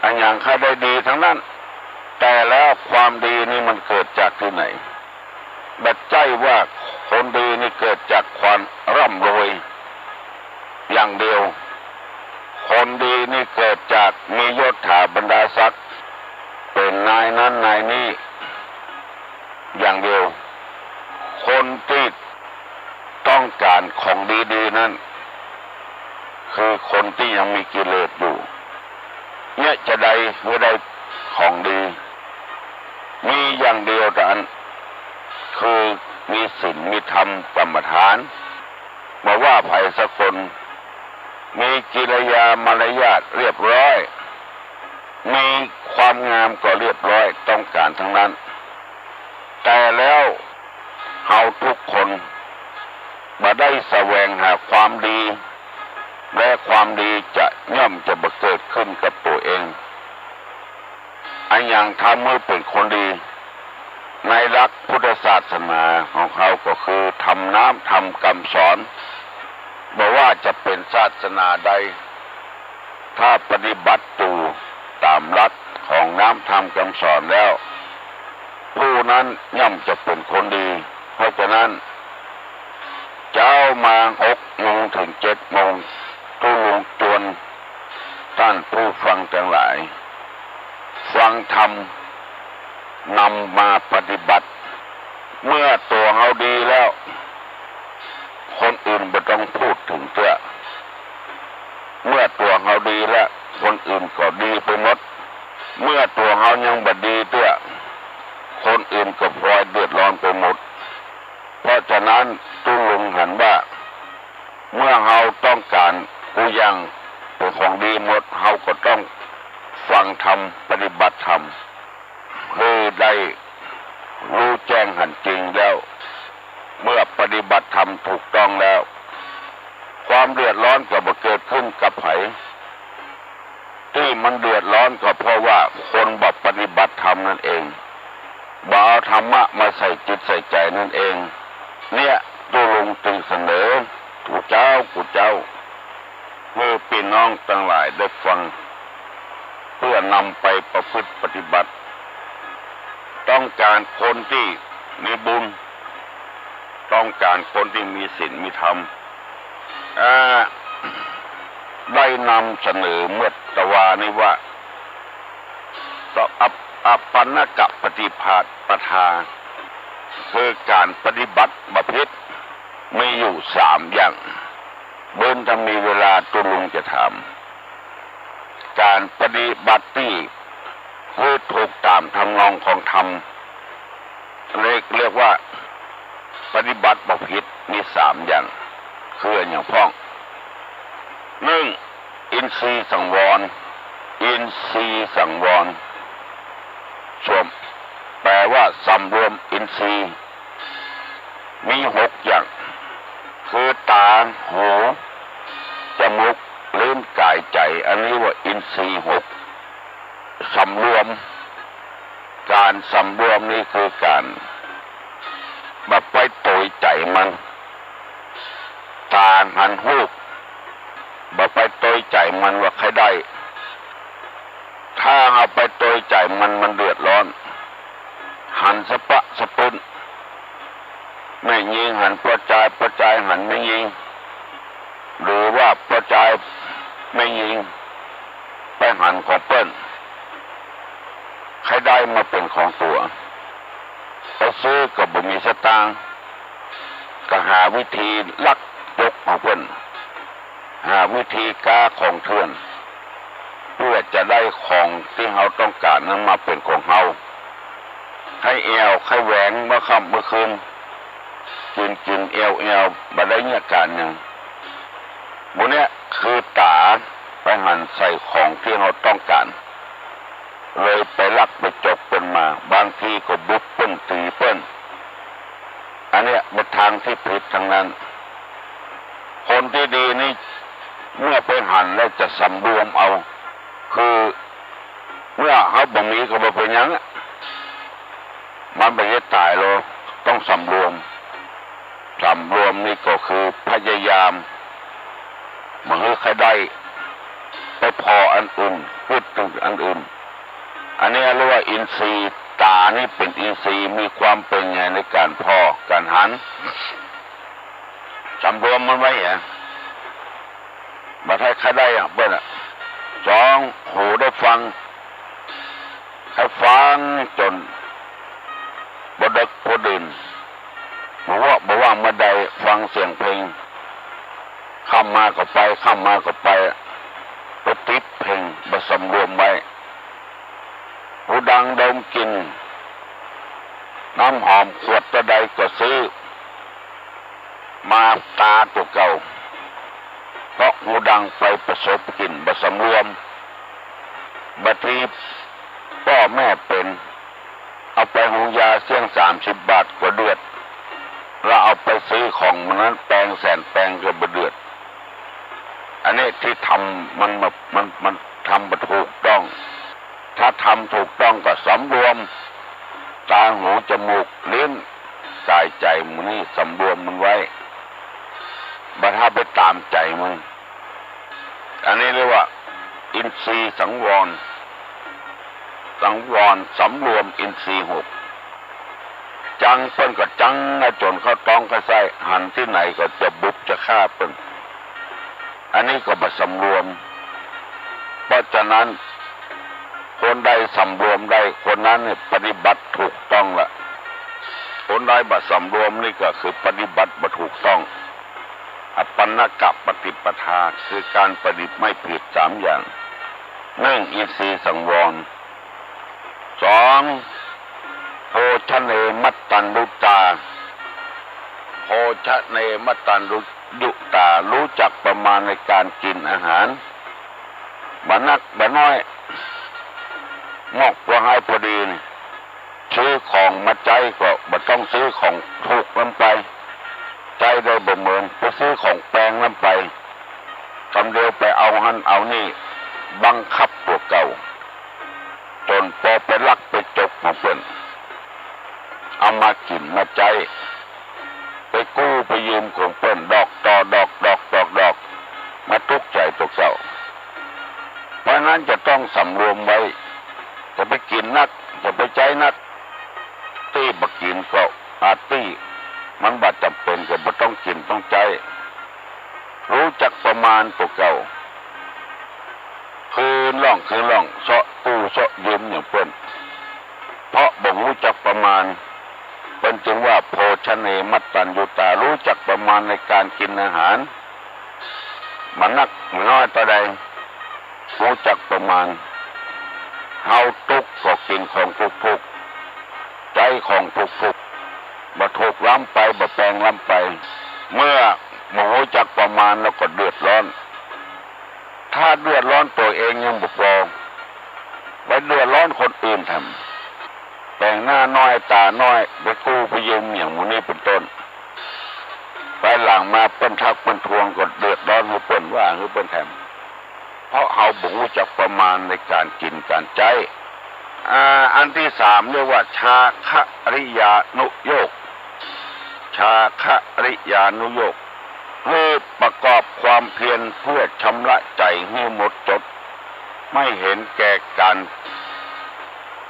อะหยังใค่ได้ดีตังนั้น แต่แล้วความดีนี้มันเกิดจากตี้ไหน บ่ใจ้ว่าคนดีนี้เกิดจากความร่ำรวยอย่างเดียว คนดีนี้เกิดจากมียศถาบรรดาศักดิ์ เป๋นนายนั้นนายนี้อย่างเดียว คนตี้ต้องก๋านของดีๆ นั้น คือคนตี้ยังมีกิเลสอยู่ เนี่ยจะได้ หื้อได้ของดี มีอย่างเดียวเต้าอั้น คือมีศีล มีธรรมกรรมฐาน บ่ว่าใผสักคน มีกิริยามารยาทเรียบร้อย มีความงามก็เรียบร้อย ต้องก๋านตังนั้น แต่แล้วเฮาทุกคนบ่ได้แสวงหาความดี และความดีจะย่อมจะบ่เกิดขึ้นกับตั๋วเอง อะหยังทำหื้อเป๋นคนดี ในหลักพุทธศาสนาของเฮาก็คือธรรมน้ำธรรมกำสอน บ่ว่าจะเป๋นศาสนาใด ถ้าปฏิบัติอยู่ต๋ามหลักของน้ำธรรมกำสอนแล้ว ผู้นั้นย่อมจะเป๋นคนดี เพราะฉะนั้น เจ๊ามาหกโมงเถิงเจ็ดโมง ตุ๊ลุงจวนต้านผู้ฟังตังหลาย ฟังธรรม นำมาปฏิบัติ เมื่อตั๋วเฮาดีแล้ว คนอื่นบ่ต้องพูดเถิงเตื้อ เมื่อตั๋วเฮาดีแล้ว คนอื่นก็ดีไปหมด เมื่อตั๋วเฮายังบ่ดีเตื้อ คนอื่นก็พลอยเดือดร้อนไปหมด เพราะฉะนั้นตุ๊ลุงหันว่า เมื่อเฮาต้องก๋านกู้อย่างเป๋นของดีหมด เฮาก็ต้องฟังธรรม ปฏิบัติธรรม หื้อได้ฮู้แจ้งหันจริงแล้ว เมื่อปฏิบัติธรรมถูกต้องแล้ว ความเดือดร้อนก็บ่เกิดขึ้นกับใผ ตี้มันเดือดร้อนก็เพราะว่าคนบ่ปฏิบัติธรรมนั่นเอง บ่เอาธรรมะมาใส่จิตใส่ใจ๋นั่นเอง เนี่ยตุ๊ลุงจึงเสนอกู้เจ๊ากู้เจ๊า หื้อปี้น้องตังหลายได้ฟัง เปื้อนำไปประพฤติปฏิบัติ ต้องก๋านคนตี้มีบุญ ต้องก๋านคนตี้มีศีลมีธรรม อ่า ได้นำเสนอเมื่อตะวานี้ว่า อัป อัปปนกปฏิปทา คือก๋านปฏิบัติบ่ผิด มีอยู่สามอย่าง เบิ่งถ้ามีเวลาตุ๊ลุงจะถาม ก๋านปฏิบัติตี้คือถูกต๋ามทำนองของธรรม เรียก เรียกว่าปฏิบัติบ่ผิด มีสามอย่าง คืออะหยังพ่อง นึ่ง อินทรีย์สังวร อินทรีย์สังวร สวม แปลว่าสำรวมอินทรีย์ มีหกอย่าง คือต๋า หู จมูก ลิ้น ก๋าย ใจ๋ อันนี้ว่าอินทรีย์หก สำรวม ก๋านสำรวมนี้คือก๋านบ่ไปโตยใจ๋มัน ต๋าหันฮูป บ่ไปโตยใจ๋มันว่าใค่ได้ ถ้าเฮาไปโตยใจ๋มัน มันเดือดร้อน หันสะปะสะปึ๊น แม่ญิงหันป้อจาย ป้อจายหันแม่ญิง หรือว่าป้อจายแม่ญิงไปหันของเปิ้น ใค่ได้มาเป๋นของตั๋ว ไปซื้อก็บ่มีสตางค์ ก็หาวิธีลักยกของเปิ้น หาวิธีก๊าของเถื่อน เปื้อจะได้ของตี้เฮาต้องก๋านนั้นมาเป๋นของเฮา ใค่แอ่วใค่แหวงเมื่อค่ำเมื่อคืน กิ๋นกิ๋นแอ่วแอ่ว บ่ได้เยียะก๋านหยัง หมู่เนี้ยคือต๋าไปหันใส่ของตี้เฮาต้องก๋าน เลยไปลักไปจกเปิ้นมา บางทีก็บุบเปิ้น ตี๋เปิ้น อันเนี้ยเป๋นตางตี้ผิดตังนั้น คนตี้ดีนี่ เมื่อไปหันแล้วจะสำรวมเอา คือ เมื่อเฮาบ่มีก็บ่เป๋นหยังอะ มันบ่ใจ้ต๋ายหรอก ต้องสำรวม สำรวมนี่ก็คือพยายามบ่หื้อใค่ได้ ไปผ่ออันอื่น กึ๊ดเถิงอันอื่น อันนี้เรียกว่าอินทรีย์ ต๋านี่เป๋นอินทรีย์ มีความเป๋นใหญ่ในก๋านผ่อก๋านหัน สำรวมมันไว้อะ บ่ใจ้ใค่ได้อะเปิ้นอะ สอง หูได้ฟัง ใค่ฟังจ๋นบ่เดิ็กบ่ดื่น บ่ว่า บ่ว่าเมื่อใดฟังเสียงเพลง ค่ำมาก็ไป ค่ำมาก็ไป ไปติดเพลง บ่สำรวมไว้ หูดังดมกลิ่น น้ำหอมขวดเต้าใดก็ซื้อ มาตาตั๋วเก่า เพราะหูดังไปประสบกลิ่นบ่สำรวม บางทีป้อแม่เป๋น เอาไปโฮงยาเสี้ยงสามสิบบาทก็เดือด แล้วเอาไปซื้อของหมู่นั้นแปงแสนแปงก็บ่เดือด อันนี้ตี้ทำมัน มัน มันทำบ่ถูกต้อง ถ้าทำถูกต้องก็สำรวม ต๋า หู จมูก ลิ้น ก๋าย ใจ๋ หมู่นี้สำรวมมันไว้ บ่ใจ้ไปต๋ามใจ๋มัน อันนี้เรียกว่าอินทรีย์สังวร สังวร สำรวมอินทรีย์หก จังเปิ้นก็จังนะ จ๋นเข้าต๊องเข้าไส้ หันตี้ไหนก็จะบุบจะฆ่าเปิ้น อันนี้ก็บ่สำรวม เพราะฉะนั้น คนใดสำรวมได้ คนนั้นเนี่ยปฏิบัติถูกต้องละ คนใดบ่สำรวมนี่ก็คือปฏิบัติบ่ถูกต้อง อัปปนกปฏิปทา คือก๋านปฏิบัติไม่ผิดสามอย่าง นึ่ง อินทรีย์สังวร สอง โภชเนมัตตัญญูตา โภชเนมัตตัญญูตา ฮู้จักประมาณในก๋านกิ๋นอาหาร บ่นักบ่น้อย มอกบ่หายพอดีนี่ ซื้อของมาใจ๊ก็บ่ต้องซื้อของถูกนำไป ใจ๊ได้บ่เหมือน ไปซื้อของแปงนำไป กำเดียวไปเอาหั้นเอานี่ บังคับตั๋วเก่า จ๋นปอไปลักไปจกของเปิ้น เอามากิ๋นมาใจ๊ ไปกู้ไปยืมของเปิ้น ดอกต่อดอก ดอกต่อดอก มาตุ๊กใจ๋ตั๋วเก่า เพราะฉะนั้นจะต้องสำรวมไว้ จะไปกิ๋นนัก จะไปใจ๊นัก ตี้บ่กิ๋นก็อาจตี้ มันบ่จ๋ำเป๋นก็บ่ต้องกิ๋นต้องใจ๊ ฮู้จักประมาณตั๋วเก่า คืนร่องคืนร่อง เซาะกู้เซาะยืมอย่างเปิ้น เพราะบ่ฮู้จักประมาณ เปิ้นจึงว่า โภชเน มัตตัญญูตา ฮู้จักประมาณในก๋านกิ๋นอาหาร บ่นักบ่น้อยเต้าใด ฮู้จักประมาณ เฮาตุ๊กข์ก็กิ๋นของตุ๊กข์ๆ ใจ๊ของตุ๊กข์ๆ บ่ตุ๊กข์ล้ำไป บ่แปงล้ำไป เมื่อบ่ฮู้จักประมาณแล้วก็เดือดร้อน ถ้าเดือดร้อนตั๋วเองยังบ่ปอ ไปเดือดร้อนคนอื่นแถม แปงหน้าน้อยต๋าน้อย ไปกู้ไปยืมอย่างหมู่นี้เป๋นต้น ภายหลังมาเปิ้นทักเปิ้นทวงก็เดือดร้อนหื้อเปิ้น ว่าหื้อเปิ้นแถม เพราะเฮาบ่ฮู้จักประมาณในก๋านกิ๋นก๋านใจ๊ อ่า อันตี้สามเรียกว่า จาคริยานุโยค จาคริยานุโยค คือประกอบความเพียรเพื่อชำระใจ๋หื้อหมดจด ไม่เห็นแก่ก๋าน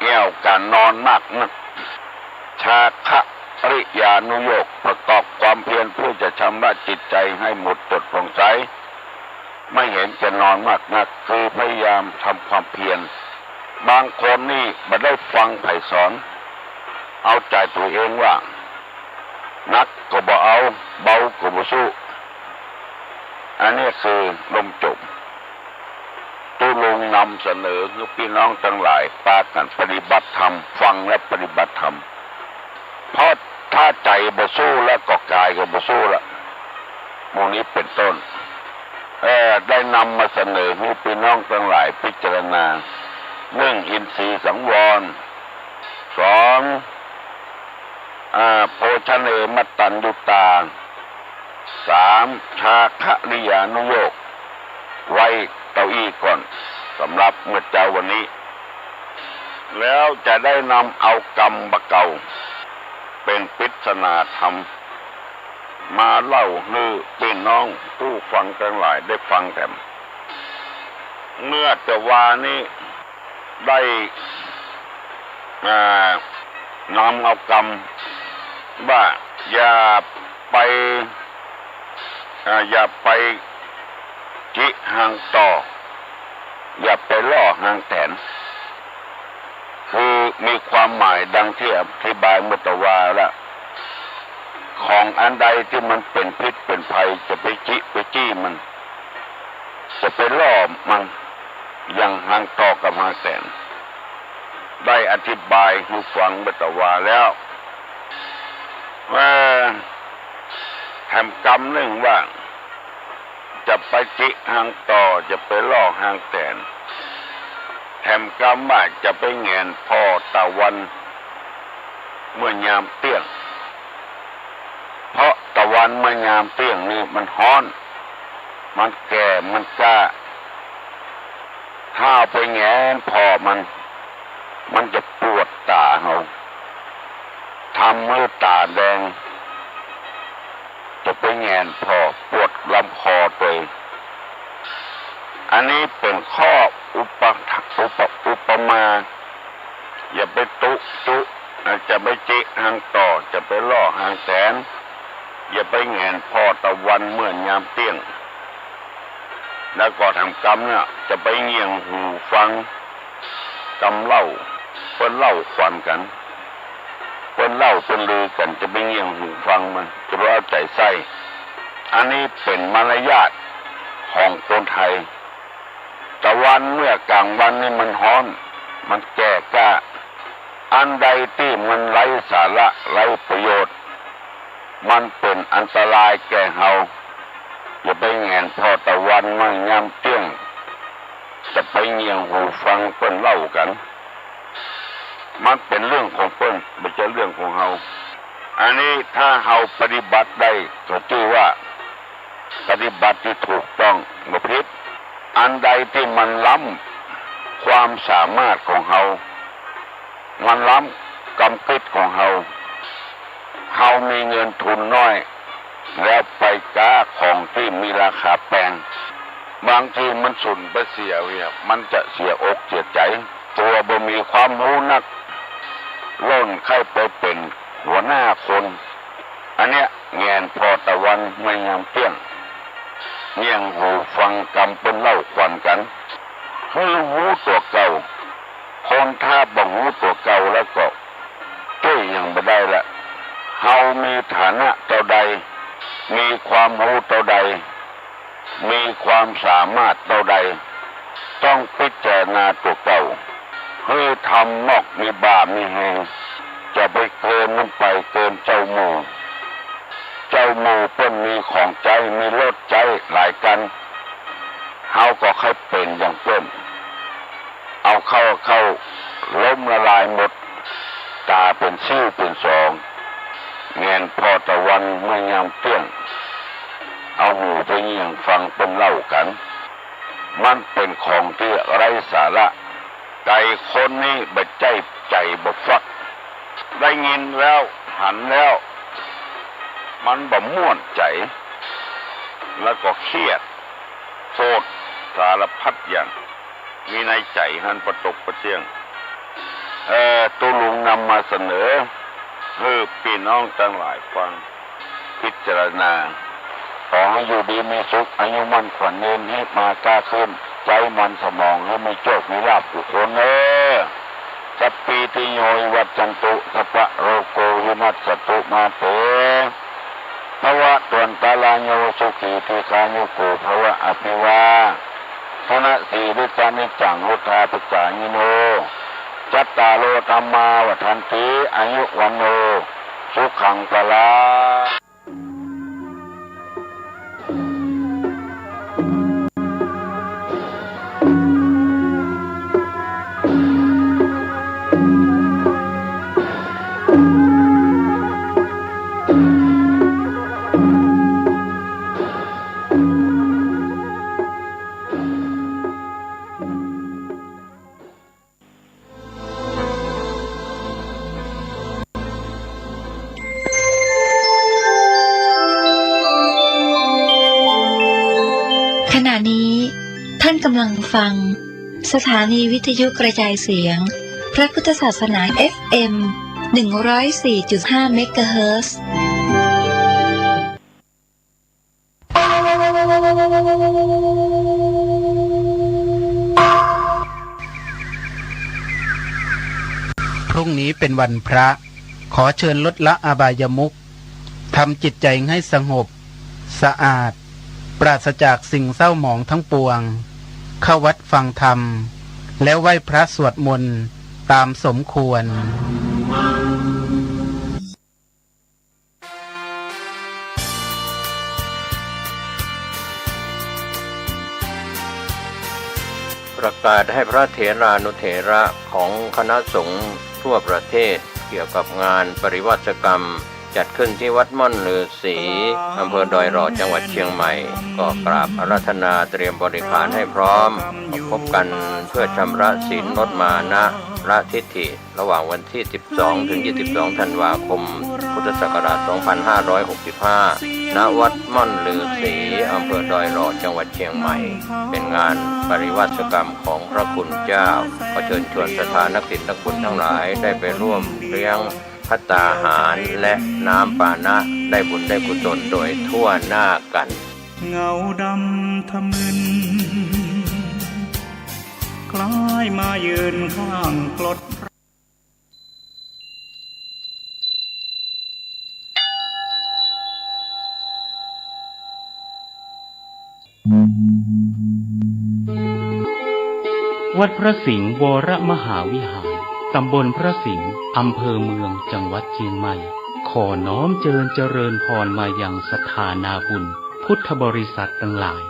แอ่วก๋านนอนมากนัก จาคริยานุโยค ประกอบความเพียรเพื่อจะชำระจิตใจ๋ให้หมดจดผ่องใส ไม่เห็นแก่นอนมากนัก คือพยายามทำความเพียร บางคนนี่บ่ได้ฟังใผสอน เอาใจ๋ตั๋วเองว่า หนักก็บ่เอา เบาก็บ่สู้ อันนี้คือล่มจม ตุ๊ลุงนำเสนอหื้อปี้น้องตังหลายปากั๋นปฏิบัติธรรม ฟังและปฏิบัติธรรม เพราะถ้าใจ๋บ่สู้แล้วก็ก๋ายก็บ่สู้ละ หมู่นี้เป๋นต้น เอ่อ ได้นำมาเสนอหื้อปี้น้องตังหลายพิจารณา นึ่ง อินทรีย์สังวร สอง อ่า โภชเน มัตตัญญูตา สาม จาคริยานุโยค ไว้เต้าอี้ก่อน สำหรับเมื่อเจ๊าวันนี้ แล้วจะได้นำเอากำบ่าเก่า เป๋นปริศนาธรรม มาเล่าหื้อปี้น้องผู้ฟังตังหลายได้ฟังแถม เมื่อแต่วานี้ ได้ อ่า นำเอากำว่า อย่าไป อ่า อย่าไปจิฮางต่อ อย่าไปล่อฮางแตน คือมีความหมายดังตี้อธิบายเมื่อแต่วาแล้ว ของอันใดตี้มันเป๋นพิษเป๋นภัย จะไปจิไปจี้มัน จะไปล่อมัน อย่างฮางต่อกับฮางแตน ได้อธิบายหื้อฟังเมื่อแต่วาแล้ว เอ่อ แถมกำนึ่งว่า จะไปจิฮางต่อ จะไปล่อฮางแตน แถมกำว่าจะไปแหงนผ่อตะวัน เมื่อยามเตี้ยง เพราะตะวันเมื่อยามเตี้ยงนี่มันฮ้อน มันแก่ มันกล้า ถ้าเอาไปแหงนผ่อมัน มันจะปวดต๋าเฮา ทำหื้อต๋าแดง จะไปแหงนผ่อ ปวดลำคอตวย อันนี้เป๋นข้ออุปะ อุปะ อุปมา อย่าไปตุ๊จุ จะไปจิฮางต่อ จะไปล่อฮางแตน อย่าไปแหงนผ่อตะวันเมื่อยามเตี้ยง แล้วก็แถมกำเนี่ย จะไปเงี่ยงหูฟัง กำเล่า เปิ้นเล่าขวัญกั๋น เปิ้นเล่าเปิ้นลือกั๋น จะไปเงี่ยงหูฟังมัน จะไปเอาใจ๋ใส่ อันนี้เป๋นมารยาทของคนไทย ตะวันเมื่อกลางวันนี่มันฮ้อน มันแก่กล้า อันใดตี้มันไร้สาระไร้ประโยชน์ มันเป๋นอันตรายแก่เฮา อย่าไปแหงนผ่อตะวันเมื่อยามเตี้ยง จะไปเงี่ยงหูฟังเปิ้นเล่ากั๋น มันเป๋นเรื่องของเปิ้น บ่ใจ้เรื่องของเฮา อันนี้ถ้าเฮาปฏิบัติได้ก็จื้อว่าปฏิบัติตี้ถูกต้อง บ่ผิด อันใดตี้มันล้ำความสามารถของเฮา มันล้ำกำกึ๊ดของเฮา เฮามีเงินทุนน้อย แล้วไปก๊าของตี้มีราคาแปง บางทีมันสูญไปเสียเวีย มันจะเสียอกเสียใจ๋ ตั๋วบ่มีความฮู้นัก ล่นใค่ไปเป๋นหัวหน้าคน อันเนี้ยแหงนผ่อตะวันเมื่อยามเตี้ยง เงี่ยงหูฟังกำเปิ้นเล่าขวัญกั๋น หื้อฮู้ตั๋วเก่า คนถ้าบ่ฮู้ตั๋วเก่าแล้วก็ จ้วยหยังบ่ได้ละ เฮามีฐานะเต้าใด มีความฮู้เต้าใด มีความสามารถเต้าใด ต้องพิจารณาตั๋วเก่า หื้อทำมอกมีบ่ามีแฮง จะไปเกินมันไปเกินเจ้าหมู่ เจ้าหมู่เปิ้นมีของใจ๊ มีรถใจ๊หลายกั๋น เฮาก็ใค่เป๋นอย่างเปิ้น เอาเข้าเข้า ล้มละลายหมด ต๋าเป๋นซี้วเป๋นสอง แหงนผ่อตะวันเมื่อยามเตี้ยง เอาหูไปเงี่ยงฟังเปิ้นเล่ากั๋น มันเป๋นของตี้ไร้สาระ ไก่คนนี้บ่ใจ้ใจ๋บ่ฟัก ได้ยินแล้วหันแล้ว มันบ่ม่วนใจ๋ แล้วก็เครียด โกรธสารพัดอย่าง มีในใจ๋หั้นปะตกปะเตี้ยง เอ่อ ตุ๊ลุงนำมาเสนอ หื้อปี้น้องตังหลายฟัง พิจารณา ขอหื้ออยู่ดีมีสุข อายุมั่นขวัญยืน ฮีบมาก้าขึ้น ใจ๊มันสมองหื้อมีโจคมีลาภกู้คนเน่อ สัพพีติโยวิวัชชันตุ สัพพะโรโควินัสสันตุ มาเต ภะวะตวันตะราโย สุขีทีฆายุโก ภะวะ อะภิวาทะนะสีลิสสะนิจจัง วุฑฒาปะจายิโน จัตตาโร ธัมมา วัฑฒันติ อายุ วัณโณ สุขัง พะลัง ขณะนี้ท่านกำลังฟังสถานีวิทยุกระจายเสียงพระพุทธศาสนา เอฟเอ็ม หนึ่งร้อยสี่จุดห้า เมกะเฮิรตซ์ พรุ่งนี้เป็นวันพระ ขอเชิญลดละอบายมุข ทำจิตใจให้สงบ สะอาด ปราศจากสิ่งเศร้าหมองทั้งปวง เข้าวัดฟังธรรม แล้วไหว้พระสวดมนต์ตามสมควร ประกาศให้พระเถรานุเถระของคณะสงฆ์ทั่วประเทศเกี่ยวกับงานปริวาสกรรม จัดขึ้นที่วัดม่อนฤาษี อำเภอดอยหล่อ จังหวัดเชียงใหม่ ก็กราบอาราธนาเตรียมบริขารให้พร้อม พบกันเพื่อชำระศีลลดมานะ ละทิฏฐิ ระหว่างวันที่ สิบสอง ถึง ยี่สิบสอง ธันวาคม พุทธศักราช สองพันห้าร้อยหกสิบห้า ณ วัดม่อนฤาษี อำเภอดอยหล่อ จังหวัดเชียงใหม่ เป็นงานปริวาสกรรมของพระคุณเจ้า ขอเชิญชวนศรัทธานักศีลนักบุญทั้งหลายได้ไปร่วมเลี้ยงภัตตาหารและน้ำปานะ ได้บุญได้กุศลโดยทั่วหน้ากัน เงาดำทะมึน คล้ายมายืนข้างกรด วัดพระสิงห์วรมหาวิหาร ตำบลพระสิงห์ อำเภอเมือง จังหวัดเชียงใหม่ ขอน้อมเจิญเจริญพรมายังศรัทธานาบุญพุทธบริษัทตังหลาย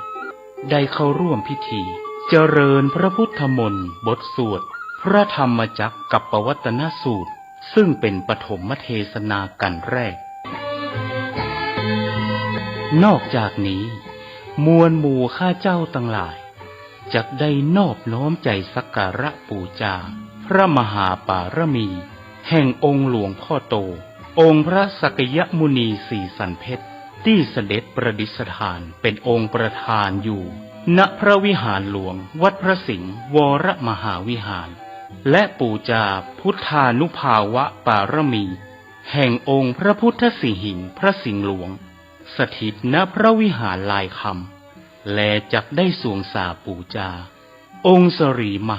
ได้เข้าร่วมพิธีเจริญพระพุทธมนต์บทสวดพระธรรมจักรกัปปวัตตนสูตร ซึ่งเป็นปฐมเทศนากันแรก นอกจากนี้ มวลหมู่ข้าเจ้าตังหลาย จักได้นอบน้อมใจสักการะปูจาพระมหาปารมี แห่งองค์หลวงพ่อโต องค์พระสักยมุนีสีสันเพชร ตี้เสด็จประดิษฐานเป็นองค์ประธานอยู่ ณพระวิหารหลวงวัดพระสิงห์วรมหาวิหาร และปู๋จาพุทธานุภาวะปารมี แห่งองค์พระพุทธสิหิงค์พระสิงห์หลวง สถิตณพระวิหารลายคำ แลจักได้สวงสาปู๋จา องค์สรีมหา